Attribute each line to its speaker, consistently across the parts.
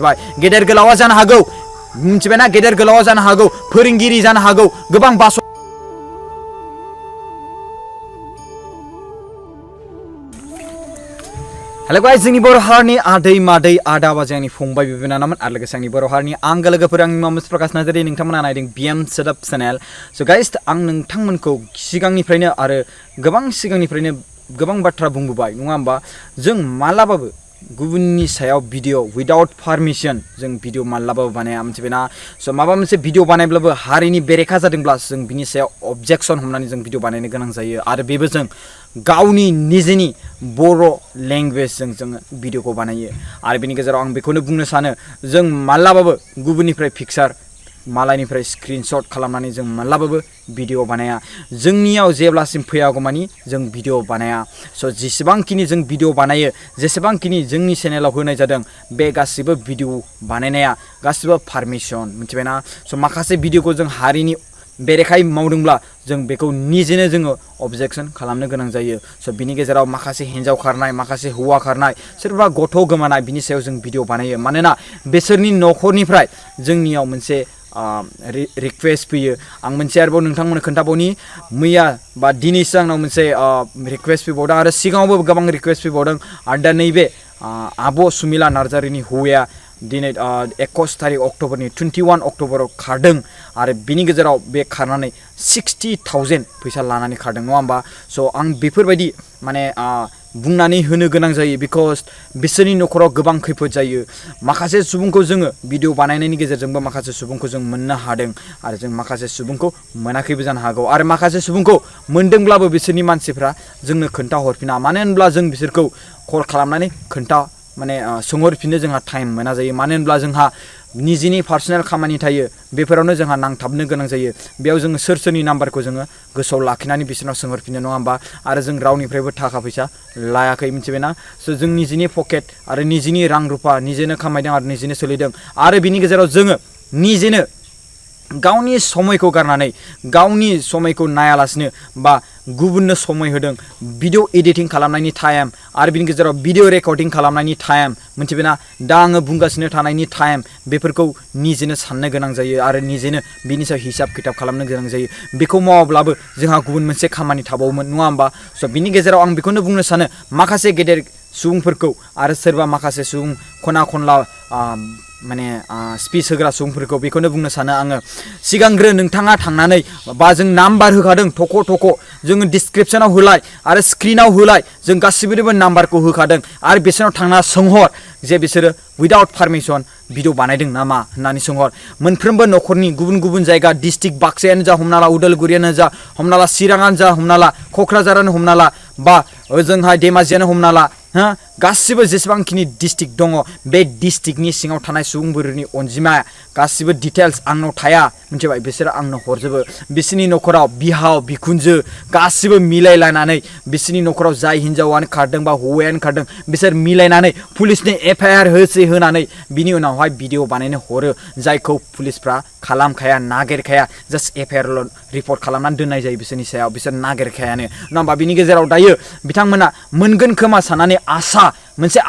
Speaker 1: गेदेर गोलावा जानो हागौ मिथिबायना गेदेर गोलावा जानो हागौ फोरोंगिरि जानो हागौ गोबां बास हेलो गाइस जोंनि बर' हारिनि आदै मादै आदा बाजै आंनि फंबाय बिनानावमोन आरो लोगोसे आंनि बर' हारिनि आंगो लोगोफोर आंनि मामुस प्रकाश नार्जारि नोंथांमोना नायदों बिएम सोदोब चेनेल स' गाइस आं नोंथांमोनखौ सिगांनिफ्रायनो आरो गोबां सिगांनिफ्रायनो गोबां बाथ्रा बुंबोबाय नङा होमबा जों मालाबाबो गुबुननि सायाव भिडिअ विदाउट पारमिशन जों भिडिअ मालाबाबो बानाया मिथिबायना स' माबा मोनसे भिडिअ बानायब्लाबो हारिनि बेरेखा जादोंब्ला जों बिनि सायाव अबजेक्सन हमनानै जों भिडिअ बानायनो गोनां जायो आरो बेबो जों गावनि निजेनि बर' लेंगुवेजजों जोङो भिडिअखौ बानायो आरो बेनि गेजेराव आं बेखौनो बुंनो सानो जों मालाबाबो गुबुननिफ्राय पिक्सार मालायनिफ्राय स्क्रिनशट खालामनानै जों मालाबाबो भिडिअ बानाया जोंनियाव जेब्लासिम फैयागौमानि जों भिडिअ बानाया स' जेसेबांखिनि जों भिडिअ बानायो जेसेबांखिनि जोंनि चेनेलाव होनाय जादों बे गासिबो भिडिअ बानायनाया गासिबो पारमिशन मिथिबायना स' माखासे भिडिअखौ जों हारिनि बेरेखायै मावदोंब्ला जों बेखौ निजेनो जोङो अबजेक्सन खालामनो गोनां जायो स' बिनि गेजेराव माखासे हिन्जाव खारनाय माखासे हौवा खारनाय सोरबा गथ' गोमानाय बिनि सायाव जों भिडिअ बानायो मानोना बिसोरनि न'खरनिफ्राय जोंनियाव मोनसे रिक्वेस्ट फैयो आं मोनसे आरोबाव नोंथांमोननो खोन्थाबावनि मैया बा दिनैसो आंनाव मोनसे रिक्वेस्ट फैबावदों आरो सिगाङावबो गोबां रिक्वेस्ट फैबावदों आरो दा नैबे आब' सुमिला नार्जारिनि हौवाया दिनै 21 तारिख अक्ट'बरनि 21 अक्ट'बराव खारदों आरो बिनि गेजेराव बे खारनानै 60,000 फैसा लानानै खारदों नङा होमबा स' आं बेफोरबायदि माने बुंनानै होनो गोनां जायो बिकज बिसोरनि न'खराव गोबां खैफोद जायो माखासे सुबुंखौ जोङो भिडिअ बानायनायनि गेजेरजोंबो माखासे सुबुंखौ जों मोननो हादों आरो जों माखासे सुबुंखौ मोनाखैबो जानो हागौ आरो माखासे सुबुंखौ मोनदोंब्लाबो बिसोरनि मानसिफ्रा जोंनो खोन्था हरफिना मानो होनब्ला जों बिसोरखौ कल खालामनानै खोन्था माने सोंहरफिननो जोंहा टाइम मोना जायो मानो होनब्ला जोंहा निजेनि पार्सनेल खामानि थायो बेफोरावनो जोंहा नांथाबनो गोनां जायो बेयाव जोङो सोरनि नाम्बारखौ जोङो गोसोआव लाखिनानै बिसोरनाव सोंहरफिननो नङा होमबा आरो जों रावनिफ्रायबो थाखा फैसा लायाखै मिथिबायना स' जों निजेनि पकेट आरो निजेनि रां रुफा निजेनो खामायदों आरो निजेनो सोलिदों आरो बिनि गेजेराव जोङो निजेनो गावनि समायखौ गारनानै गावनि समायखौ नायालासिनो बा गुबुननो समय होदों भिडिअ एडिटिं खालामनायनि टाइम आरो बिनि गेजेराव भिडिअ रेकर्डिं खालामनायनि टाइम मिथिबायना दा आङो बुंगासिनो थानायनि टाइम बेफोरखौ निजेनो साननो गोनां जायो आरो निजेनो बिनि सायाव हिसाब खिथाब खालामनो गोनां जायो बेखौ मावाब्लाबो जोंहा गुबुन मोनसे खामानि थाबावोमोन नङा होमबा स' बिनि गेजेराव आं बेखौनो बुंनो सानो माखासे गेदेर सुबुंफोरखौ आरो सोरबा माखासे सुबुं खना खनला माने स्पिच होग्रा सुबुंफोरखौ बेखौनो बुंनो सानो आङो सिगांग्रो नोंथाङा थांनानै बा जों नाम्बार होखादों थख' थख' जोङो डिसक्रिपसनाव होलाय आरो स्क्रिनाव होलाय जों गासिबोनिबो नाम्बारखौ होखादों आरो बिसोरनाव थांना सोंहर जे बिसोरो उइदाउट पारमिशन भिडिअ बानायदों नामा होननानै सोंहर मोनफ्रोमबो न'खरनि गुबुन गुबुन जायगा डिस्ट्रिक्ट बाक्सायानो जा हमना ला उदालगुरियानो जा हमना ला चिराङानो जा हमना ला क'क्राझारानो हमना ला बा ओजोंहाय धेमाजियानो हमना ला गासिबो जेसेबांखिनि डिस्ट्रिक्ट दङ बे डिस्ट्रिक्टनि सिङाव थानाय सुबुंफोरनि अनजिमाया गासिबो डिटेल्स आंनाव थाया मिथिबाय बिसोरो आंनो हरजोबो बिसोरनि न'खराव बिहाव बिखुनजो गासिबो मिलायलायनानै बिसोरनि न'खराव जाय हिन्जावानो खारदों बा हौवायानो खारदों बिसोर मिलायनानै पुलिसनि FIR होनानै बिनि उनावहाय भिडिअ बानायनो हरो जायखौ पुलिसफ्रा खालामखाया नागिरखाया जास्ट FIR रिपर्ट खालामनानै दोननाय जायो बिसोरनि सायाव बिसोर नागिरखायानो नङा होमबा बिनि गेजेराव दायो बिथांमोना मोनगोन खोमा साननानै मोनसे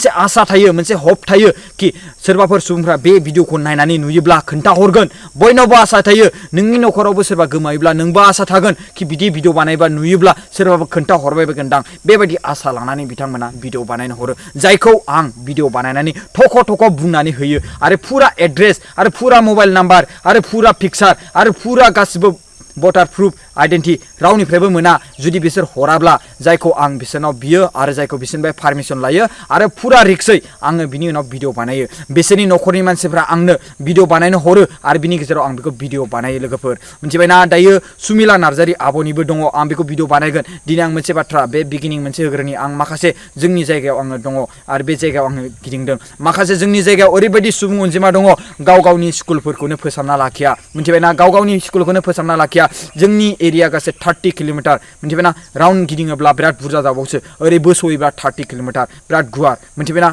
Speaker 1: आसा थायो मोनसे हप थायो कि सोरबाफोर सुबुंफ्रा बे भिडिअखौ नायनानै नुयोब्ला खोन्थाहरगोन बयनावबो आसा थायो नोंनि न'खरावबो सोरबा गोमायोब्ला नोंबो आसा थागोन कि बिदि भिडिअ बानायबा नुयोब्ला सोरबाबो खोन्थाहरबायगोनदां बेबायदि आसा लानानै बिथांमोना भिडिअ बानायनो हरो जायखौ आं भिडिअ बानायनानै थख' बुंनानै होयो आरो फुरा एड्रेस आरो फुरा मबाइल नाम्बार आरो फुरा पिक्सार आरो फुरा गासिबो भटार प्रुफ आइडेन्टि रावनिफ्रायबो मोना जुदि बिसोर हराब्ला जायखौ आं बिसोरनाव बियो आरो जायखौ बिसोरनिफ्राय पारमिशन लायो आरो फुरा रिक्सै आङो बिनि उनाव भिडिअ बानायो बिसोरनि न'खरनि मानसिफ्रा आंनो भिडिअ बानायनो हरो आरो बिनि गेजेराव आं बेखौ भिडिअ बानायो लोगोफोर मिथिबायना दायो सुमिला नार्जारि आब'निबो दङ आं बेखौ भिडिअ बानायगोन दिनै आं मोनसे बाथ्रा बे बिगिनिं मोनसे होग्रोनि आं माखासे जोंनि जायगायाव आङो दङ आरो बे जायगायाव आङो गिदिंदों माखासे जोंनि जायगायाव ओरैबायदि सुबुं अनजिमा दङ गावनि स्कुलफोरखौनो फोसाबना लाखिया मिथिबायना गावनि स्कुलखौनो फोसाबना लाखिया जोंनि एरिया गासै 30 किल'मिटार मिथिबायना राउन्ड गिदिङोब्ला बिराद बुरजा जाबावसो ओरै बोस'योब्ला 30 किल'मिटार बिराद गुवार मिथिबायना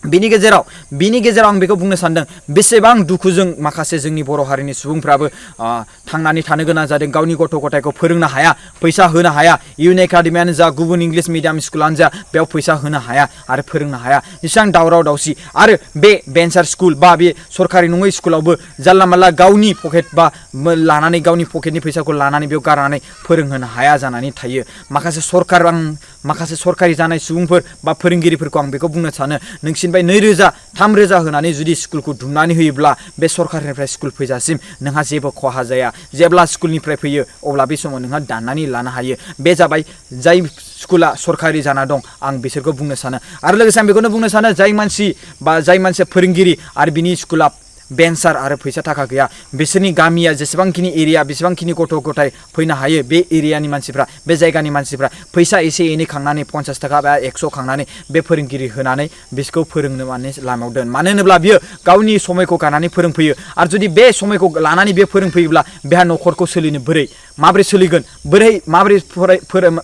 Speaker 1: बिनि गेजेराव आं बेखौ बुंनो सानदों बेसेबां दुखुजों माखासे जोंनि बर' हारिनि सुबुंफ्राबो थांनानै थानो गोनां जादों गावनि गथ' गथायखौ फोरोंनो हाया फैसा होनो हाया इउन एकाडेमियानो जा गुबुन इंलिश मिडियाम स्कुलानो जा बेयाव फैसा होनो हाया आरो फोरोंनो हाया जेसेबां दावराव दावसि आरो बे भेन्सार स्कुल बा बे सरकारि नङै स्कुलावबो जानला मानला गावनि पकेट बा लानानै गावनि पकेटनि फैसाखौ लानानै बेयाव गारनानै फोरोंहोनो हाया जानानै थायो माखासे सरकारि जानाय सुबुंफोर बा फोरोंगिरिफोरखौ आं बेखौ बुंनो सानो नोंसिनिफ्राय 2,000-3,000 होनानै जुदि स्कुलखौ दुमनानै होयोब्ला बे सरकारनिफ्राय स्कुल फैजासिम नोंहा जेबो खहा जाया जेब्ला स्कुलनिफ्राय फैयो अब्ला बे समाव नोंहा दाननानै लानो हायो बे जाबाय जाय स्कुला सरकारि जाना दं आं बिसोरखौ बुंनो सानो आरो लोगोसे आं बेखौनो बुंनो सानो जाय मानसिया फोरोंगिरि आरो बिनि स्कुला भेन्सार आरो फैसा थाखा गैया बिसोरनि गामिया जेसेबांखिनि एरिया बेसेबांखिनि गथ' गथाय फैनो हायो बे एरियानि मानसिफ्रा बे जायगानि मानसिफ्रा फैसा एसे एनै खांनानै 50 थाखा बा 100 खांनानै बे फोरोंगिरि होनानै बिसोरखौ फोरोंनो लामायाव दोन मानो होनोब्ला बियो गावनि समायखौ गारनानै फोरोंफैयो आरो जुदि बे समायखौ लानानै बे फोरोंफैयोब्ला बेहा न'खरखौ सोलिनो माबोरै सोलिगोन माबोरै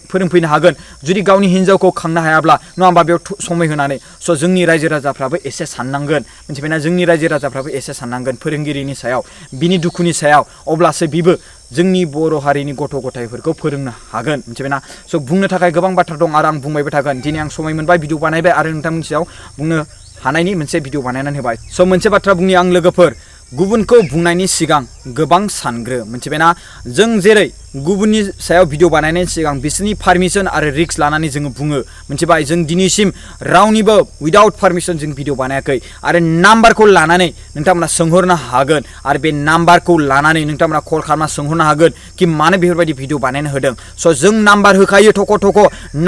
Speaker 1: फोरोंफैनो हागोन जुदि गावनि हिन्जावखौ खांनो हायाब्ला नङा होमबा बेयाव समय होनानै स' जोंनि रायजो राजाफ्राबो एसे साननांगोन मिथिबायना जोंनि रायजो राजाफ्राबो एसे साननांगोन फोरोंगिरिनि सायाव बिनि दुखुनि सायाव अब्लासो बिबो जोंनि बर' हारिनि गथ' गथायफोरखौ फोरोंनो हागोन मिथिबायना स' बुंनो थाखाय गोबां बाथ्रा दं आरो आं बुंबायबो थागोन दिनै आं समय मोनबाय भिडिअ बानायबाय आरो नोंथांमोननि सायाव बुंनो हानायनि मोनसे भिडिअ बानायनानै होबाय स' मोनसे बाथ्रा बुंनि आं लोगोफोर गुबुनखौ बुंनायनि सिगां गोबां सानग्रो मिथिबायना जों जेरै गुबुननि सायाव भिडिअ बानायनायनि सिगां बिसोरनि पारमिसन आरो रिक्स लानानै जोङो बुङो मिथिबाय जों दिनैसिम रावनिबो उइदाउट पारमिसन जों भिडिअ बानायाखै आरो नाम्बारखौ लानानै नोंथांमोना सोंहरनो हागोन आरो बे नाम्बारखौ लानानै नोंथांमोना कल खालामना सोंहरनो हागोन कि मानो बेफोरबायदि भिडिअ बानायनो होदों स' जों नाम्बार होखायो थख'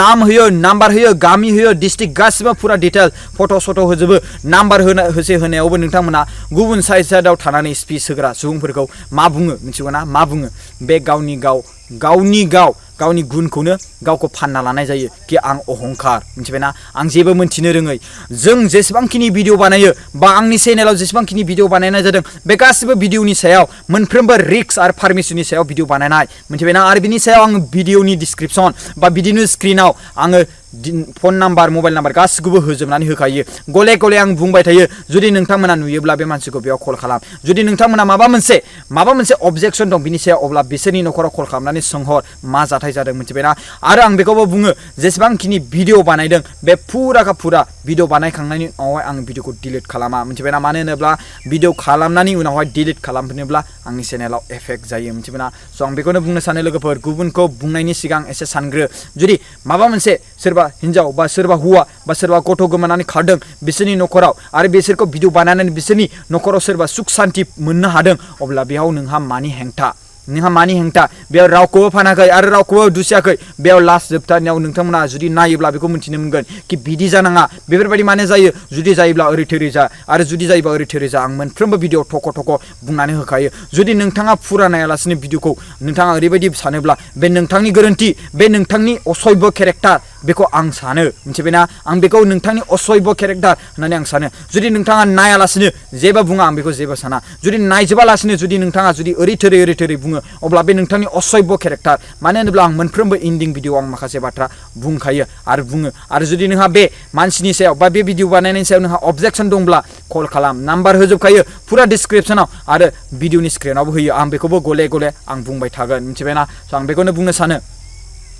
Speaker 1: नाम होयो नाम्बार होयो गामि होयो डिस्ट्रिक्ट गासिबो फुरा डिटेल फट' सट' होजोबो नाम्बार होनायावबो नोंथांमोना गुबुन साइडआव थानानै स्पिच होग्रा सुबुंफोरखौ मा बुङो मिथिगौना मा बुङो बे गावनि गुनखौनो गावखौ फानना लानाय जायो कि आं अहंखार मिथिबायना आं जेबो मोनथिनो रोङै जों जेसेबांखिनि भिडिअ बानायो बा आंनि चेनेलाव जेसेबांखिनि भिडिअ बानायनाय जादों बे गासिबो भिडिअनि सायाव मोनफ्रोमबो रिक्स आरो पारमिसननि सायाव भिडिअ बानायनाय मिथिबायना आरो बिनि सायाव आङो भिडिअनि डिसक्रिपसन बा बिदिनो स्क्रिनाव आङो फन नाम्बार मबाइल नाम्बार गासिखौबो होजोबनानै होखायो गले आं बुंबाय थायो जुदि नोंथांमोना नुयोब्ला बे मानसिखौ बेयाव कल खालाम जुदि नोंथांमोना माबा मोनसे अबजेक्सन दं बिनि सायाव अब्ला बिसोरनि न'खराव कल खालामनानै सोंहर मा जाथाय जादों मिथिबायना आरो आं बेखौबो बुङो जेसेबांखिनि भिडिअ बानायदों बे फुरा भिडिअ बानायखांनायनि उनावहाय आं भिडिअखौ डिलिट खालामा मिथिबायना मानो होनोब्ला भिडिअ खालामनायनि उनावहाय डिलिट खालामफिनोब्ला आंनि चेनेलाव एफेक्ट जायो मिथिबायना स' आं बेखौनो बुंनो सानो लोगोफोर गुबुनखौ बुंनायनि सिगां एसे सानग्रो जुदि माबा मोनसे सोरबा हिन्जाव बा सोरबा हौवा बा सोरबा गथ' गोमानानै खारदों बिसोरनि न'खराव आरो बिसोरखौ भिडिअ बानायनानै बिसोरनि न'खराव सोरबा सुख सान्ति मोननो हादों अब्ला बेयाव नोंहा मानि हेंथा बेयाव रावखौबो फानाखै आरो रावखौबो दुसियाखै बेयाव लास्ट जोबथारनायाव नोंथांमोना जुदि नायोब्ला बेखौ मिन्थिनो मोनगोन कि बिदि जानाङा बेफोरबायदि मानो जायो जुदि जायोब्ला ओरै थोरै जा आरो जुदि जायोब्ला ओरै थोरै जा आं मोनफ्रोमबो भिडिअ थख' बुंनानै होखायो जुदि नोंथाङा फुरा नायालासिनो भिडिअखौ नोंथाङा ओरैबायदि सानोब्ला बे नोंथांनि गोरोन्थि बे नोंथांनि असभ्य केरेक्टार बेखौ आं सानो मिथिबायना आं बेखौ नोंथांनि असभ्य केरेक्टार होननानै आं सानो जुदि नोंथाङा नायालासिनो जेबो बुङा आं बेखौ जेबो साना जुदि नायजोबालासिनो जुदि नोंथाङा जुदि ओरै थोरै बुङो अब्ला बे नोंथांनि असभ्य केरेक्टार मानो होनोब्ला आं मोनफ्रोमबो इन्डिं भिडिअ आं माखासे बाथ्रा बुंखायो आरो बुङो आरो जुदि नोंहा बे मानसिनि सायाव बा बे भिडिअ बानायनायनि सायाव नोंहा अबजेक्सन दंब्ला कल खालाम नाम्बार होजोबखायो फुरा डिसक्रिपसनाव आरो भिडिअनि स्क्रिनावबो होयो आं बेखौबो गले आं बुंबाय थागोन मिथिबायना स' आं बेखौनो बुंनो सानो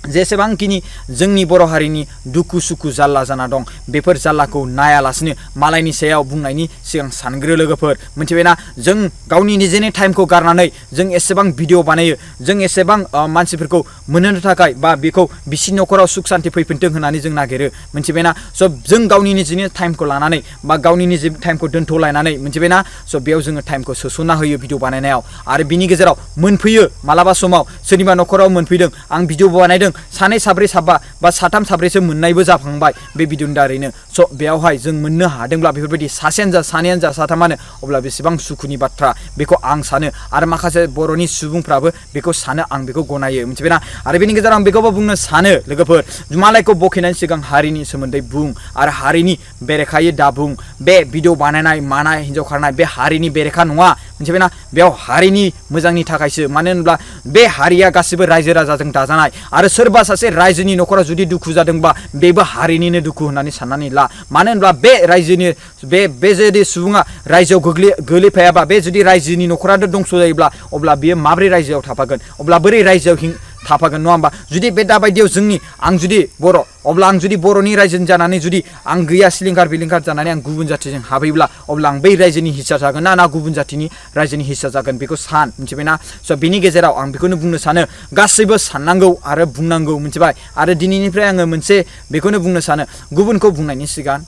Speaker 1: जेसेबांखिनि जोंनि बर' हारिनि दुखु सुखु जाल्ला जाना दं बेफोर जाल्लाखौ नायालासिनो मालायनि सायाव बुंनायनि सिगां सानग्रो लोगोफोर मिथिबायना जों गावनि निजेनि टाइमखौ गारनानै जों एसेबां भिडिअ बानायो जों एसेबां मानसिफोरखौ मोनहोनो थाखाय बा बेखौ बिसिनि न'खराव सुख सान्ति फैफिनथों होननानै जों नागिरो मिथिबायना स' जों गावनि निजेनि टाइमखौ लानानै बा गावनि निजे टाइमखौ दोनथ'लायनानै मिथिबायना स' बेयाव जोङो टाइमखौ सोसनना होयो भिडिअ बानायनायाव आरो बिनि गेजेराव मोनफैयो मालाबा समाव सोरनिबा न'खराव मोनफैदों आं भिडिअ बानायदों सानै साब्रै साबा बा साथाम साब्रैसो मोननायबो जाखांबाय बे भिडिअनि दारैनो स' बेयावहाय जों मोननो हादोंब्ला बेफोरबायदि सासेयानो जा सानैयानो जा साथामानो अब्ला बेसेबां सुखुनि बाथ्रा बेखौ आं सानो आरो माखासे बर'नि सुबुंफ्राबो बेखौ सानो आं बेखौ गनायो मिथिबायना आरो बेनि गेजेराव आं बेखौबो बुंनो सानो लोगोफोर मालायखौ बखिनायनि सिगां हारिनि सोमोन्दै बुं आरो हारिनि बेरेखायै दा बुं बे भिडिअ बानायनाय मानाय हिन्जाव खारनाय बे हारिनि बेरेखा नङा मिथिबायना बेयाव हारिनि मोजांनि थाखायसो मानो होनब्ला बे हारिया गासिबो रायजो राजाजों दाजानाय आरो सोरबा सासे रायजोनि न'खरा जुदि दुखु जादोंबा बेबो हारिनिनो दुखु होननानै साननानै ला मानो होनब्ला बे रायजोनि बे जुदि सुबुङा रायजोआव गोग्लैफायाबा बे जुदि रायजोनि न'खरानो दंस' जायोब्ला अब्ला बियो माब्रै रायजोआव थाफागोन अब्ला बोरै रायजोआव थाफागोन नङा होमबा जुदि बे दाबायदियाव आं जुदि बर' अब्ला आं जुदि बर'नि रायजो जानानै जुदि आं गैया सिलिंखार बिलिंखार जानानै आं गुबुन जाथिजों हाबैब्ला अब्ला आं बै रायजोनि हिस्सा जागोन ना गुबुन जाथिनि रायजोनि हिस्सा जागोन बेखौ सान मिथिबायना स' बिनि गेजेराव आं बेखौनो बुंनो सानो गासैबो साननांगौ आरो बुंनांगौ मिथिबाय आरो दिनैनिफ्राय आङो मोनसे बेखौनो बुंनो सानो गुबुनखौ बुंनायनि सिगां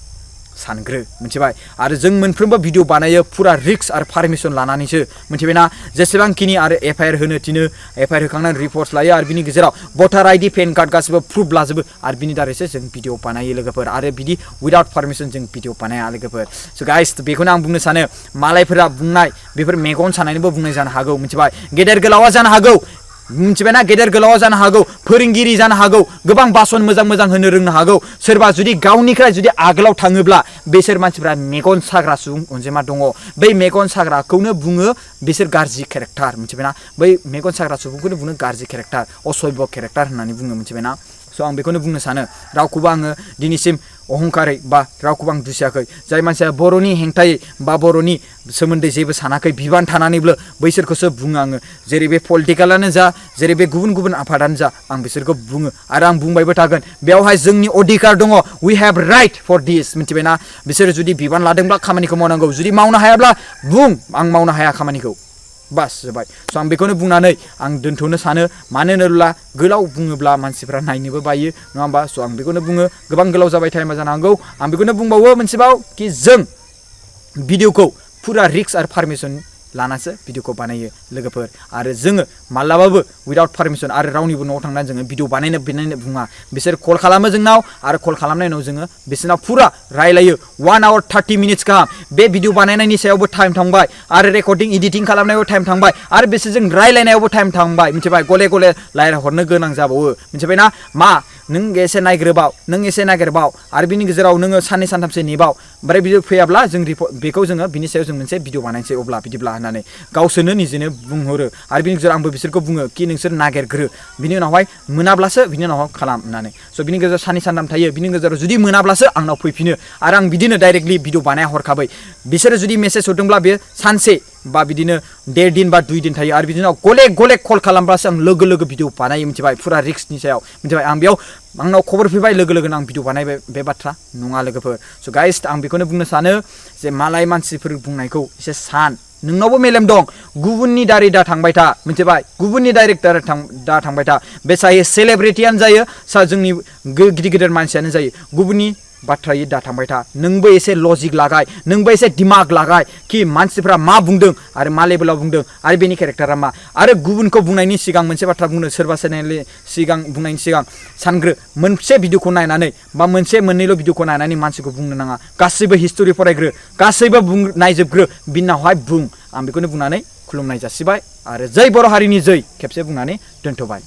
Speaker 1: सानग्रो मिथिबाय आरो जों मोनफ्रोमबो भिडिअ बानायो फुरा रिक्स आरो पारमिसन लानानैसो मिथिबायना जेसेबांखिनि आरो एफआइआर होनो थिनो एफआइआर होखांनानै रिपर्टस लायो आरो बिनि गेजेराव भटार आइडि पेन कार्ड गासिबो प्रुफ लाजोबो आरो बिनि दारैसो जों भिडिअ बानायो लोगोफोर आरो बिदि उइदाउट पारमिसन जों भिडिअ बानाया लोगोफोर स' गाइस बेखौनो आं बुंनो सानो मालायफोरा बुंनाय बेफोर मेगन सानायनिबो बुंनाय जानो हागौ मिथिबाय गेदेर गोलावा जानो हागौ मिथिबायना गेदेर गोलावा जानो हागौ फोरोंगिरि जानो हागौ गोबां बासन मोजां मोजां होनो रोंनो हागौ सोरबा जुदि गावनिफ्राय जुदि आगोलाव थाङोब्ला बिसोर मानसिफ्रा मेगन साग्रा सुबुं अनजिमा दङ बै मेगन साग्राखौनो बुङो बिसोर गाज्रि केरेक्टार मिथिबायना बै मेगन साग्रा सुबुंखौनो बुङो गाज्रि केरेक्टार असभ्य केरेक्टार होननानै बुङो मिथिबायना स' आं बेखौनो बुंनो सानो रावखौबो आङो दिनैसिम अहंकारै बा रावखौबो आं दुसियाखै जाय मानसिया बर'नि हेंथायै बा बर'नि सोमोन्दै जेबो सानाखै बिबान थानानैबो बैसोरखौसो बुङो आङो जेरै बे पलिटिकेलानो जा जेरै बे गुबुन गुबुन आफादानो जा आं बिसोरखौ बुङो आरो आं बुंबायबो थागोन बेवहाय जोंनि अधिकार दङ we have right for this मिथिबायना बिसोरो जुदि बिबान लादोंब्ला खामानिखौ मावनांगौ जुदि मावनो हायाब्ला बुं आं मावनो हाया खामानिखौ बास जाबाय स' आं बेखौनो बुंनानै आं दोनथ'नो सानो मानो होनोब्ला गोलाव बुङोब्ला मानसिफ्रा नायनोबो बायो नङा होमबा स' आं बेखौनो बुङो गोबां गोलाव जाबाय टाइमा जानो हागौ आं बेखौनो बुंबावो मोनसेबाव कि जों भिडिअखौ फुरा रिक्स आरो पारमिसन लानासो भिडिअखौ बानायो लोगोफोर आरो जोङो मालाबाबो उइदाउट पारमिसन आरो रावनिबो न'आव थांनानै जोङो भिडिअ बानायनो बुङा बिसोर कल खालामो जोंनाव आरो कल खालामनायनि उनाव जोङो बिसोरनाव फुरा रायलायो 1 hour 30 minutes गाहाम बे भिडिअ बानायनायनि सायावबो टाइम थांबाय आरो रेकर्डिं एडिटिं खालामनायावबो टाइम थांबाय आरो बिसोरजों रायलायनायावबो टाइम थांबाय मिथिबाय गले गले रायलायहरनो गोनां जाबावो मिथिबायना मा नों एसे नागिरबाव आरो बिनि गेजेराव नोङो साननै सानथामसो नेबाव ओमफ्राय बिदि फैयाब्ला जों बेखौ जोङो बिनि सायाव जों मोनसे भिडिअ बानायनोसै अब्ला बिदिब्ला होननानै गावसोरनो निजेनो बुंहरो आरो बिनि गेजेराव आंबो बिसोरखौ बुङो कि नोंसोर नागिरग्रो बिनि उनावहाय मोनाब्लासो बिनि उनाव खालाम होननानै स' बिनि गेजेराव साननै सानथाम थायो बिनि गेजेराव जुदि मोनाब्लासो आंनाव फैफिनो आरो आं बिदिनो डाइरेक्टलि भिडिअ बानाया हरखाबै बिसोरो जुदि मेसेज हरदोंब्ला बे सानसे बा बिदिनो 1.5 दिन बा 2 दिन थायो आरो बिदिनो गले गले कल खालामब्लासो आं लोगो लोगो भिडिअ बानायो मिथिबाय फुरा रिक्सनि सायाव मिथिबाय आं बेयाव आंनाव खबर फैबाय लोगो लोगोनो आं भिडिअ बानायबाय बे बाथ्रा नङा लोगोफोर स' गाइस आं बेखौनो बुंनो सानो जे मालाय मानसिफोर बुंनायखौ एसे सान नोंनावबो मेलेम दं गुबुननि दारै दा थांबाय था मिथिबाय गुबुननि डाइरेक्ट दा थांबाय था बे सासे सेलेब्रिटियानो जायो जोंनि गिदिर गिदिर मानसियानो जायो गुबुननि बाथ्रायै दा थांबाय था नोंबो एसे लजिक लागाय नोंबो एसे दिमाग लागाय कि मानसिफ्रा मा बुंदों आरो मा लेभेलाव बुंदों आरो बेनि केरेक्टारा मा आरो गुबुनखौ बुंनायनि सिगां मोनसे बाथ्रा बुंनो सोरबा बुंनायनि सिगां सानग्रो मोनसे भिडिअखौ नायनानै बा मोनसे मोननैल' भिडिअखौ नायनानै मानसिखौ बुंनो नाङा गासैबो हिस्टरि फरायग्रो गासैबो नायजोबग्रो बिनि उनावहाय बुं आं बेखौनो बुंनानै खुलुमनाय जासिबाय आरो जै बर' हारिनि जै खेबसे बुंनानै दोनथ'बाय